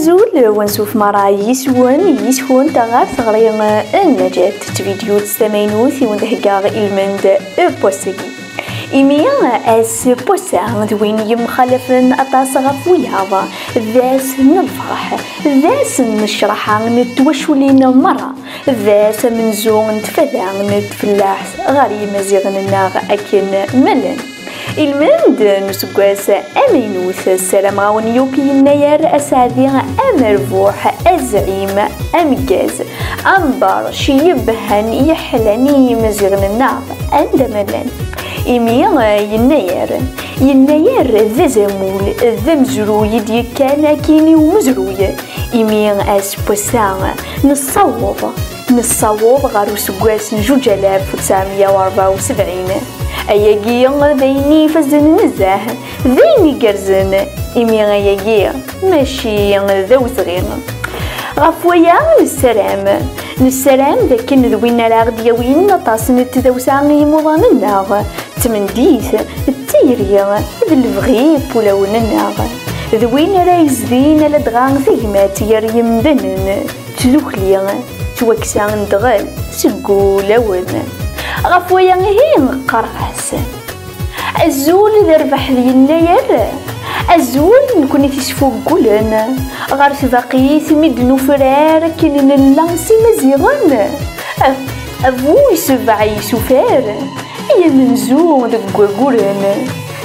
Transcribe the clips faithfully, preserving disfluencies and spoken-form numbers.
Azul, ansuf mara yis-wen, yis-kunt ɣer teɣri n Najat, d tavidyut tamaynut i wen-d-heggaɣ ilmend n wass-agi. Imi ass n wass-a d win yemxalafen aṭas ɣef wiyaḍ, d ass n lferḥ, d ass n ccraḥa n twaculin merra, d ass amenzu n tfada n tfellaḥt ɣer yimaziɣen-nneɣ akken ma llan. Ilmend n useggas amaynut, ssarameɣ-awen yakk yennayer aseɛdi amerbuḥ, azɛim, ameggaz, amber, c yebhan yeḥlan i yimaziɣen-nneɣ anda ma llan. Imi yennayer, yennayer d azamul, d amezruy i d-yekkan akkin i umezruy. Imi ass n wass-a nessaweḍ, nessaweḍ ɣer useggas n zuǧ alaf u tesɛemya u rebɛa u sebɛin. Ayagi d ayen ifazen nezzeh, d ayen igerrzen, imi ayagi mačči d awezɣi. Ɣef waya nessaram, nessaram d akken d win ara aɣ-d-yawin aṭas n tdawsa i yimuḍan-nneɣ, d tmendit, d tayri, d lebɣi n wulawen-nneɣ, d win ara yezdin aladɣa tagmat gar yemdanen, d tdukli, d twaksa n ddɣel seg wulawen. Ɣef waya ihi qqareɣ-as: azul d rrbeḥ d yennayer, azul nekni tisfuggulen, ɣer tbaqit mi d-nufrar akken nella s imaziɣen, a, a bu isebbeɛ yisufar, i amenzu deg waguren,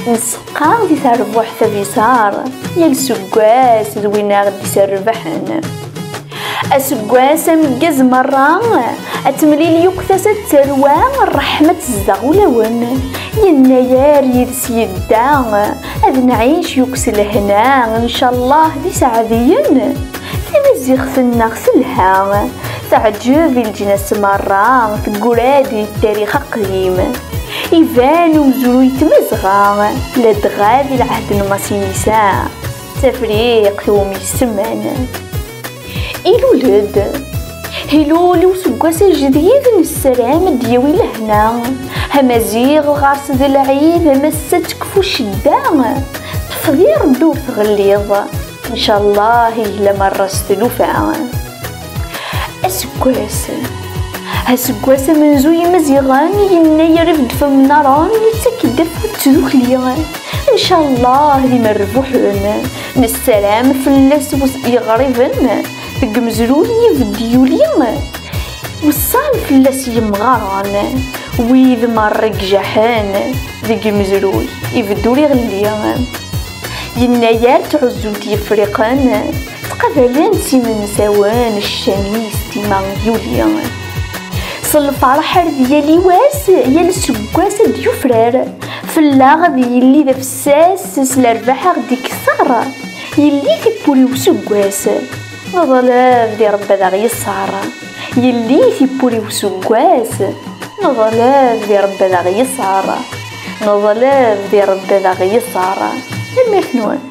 nseqqa di terbuḥt abiṣar, yal seggas d win aɣ-d-iserrbeḥen. Aseggas ameggaz merra, ad temlil yakk tasa d tarwa, ṛṛeḥma tezdeɣ ulawen. Yennayer yid-s yedda, ad nɛic yakk s lehna, ncallah d iseɛdiyen. Tamaziɣt-nneɣ telha, teɛǧeb i leǧnas merra, teggura-d i ttarix aqdim. Iban umezruy n Tmazɣa, ladɣa di lɛehd n Masinisa, Tafriqt umi semman. Ilul-d. Ilul i useggas ajdid, nessaram ad d-yawi lehna. Amaziɣ ɣer-s d lɛid, ama ass-a tekfu ccedda, ṭṭef di Rebbi ur tɣelliḍ. Ncallah ihla merra s tlufa. Aseggas. Aseggas amenzu Imaziɣen, yennayer ibedd f mennaṛen, yettak-d afud d tdukli. Ncallah d imerbuḥen. Nessaram fell-as wes-, yeɣriben, deg umezruy ibedd yuli. Weṣṣan fell-as yemɣaren, wid merra ijaḥen, deg umezruy ibedd ur iɣelli. Yennayer tɛuzzunt yefriqen, ttqabalent s imensawen, ccan-is dima yuli. S lferḥ ar d yal iwass, yal seggas ad d-yufrar. Fell-aɣ ad yilli d afessas, s lerbaḥ aɣ-d-ikesser. Yelli tiwwura n useggas, neḍleb di Rebbi ad aɣ-yeṣṣer. Yelli tiwwura n useggas, neḍleb di Rebbi ad aɣ-yeṣṣer. Neḍleb di Rebbi ad aɣ-yeṣṣer. Tanemmirt-nwen.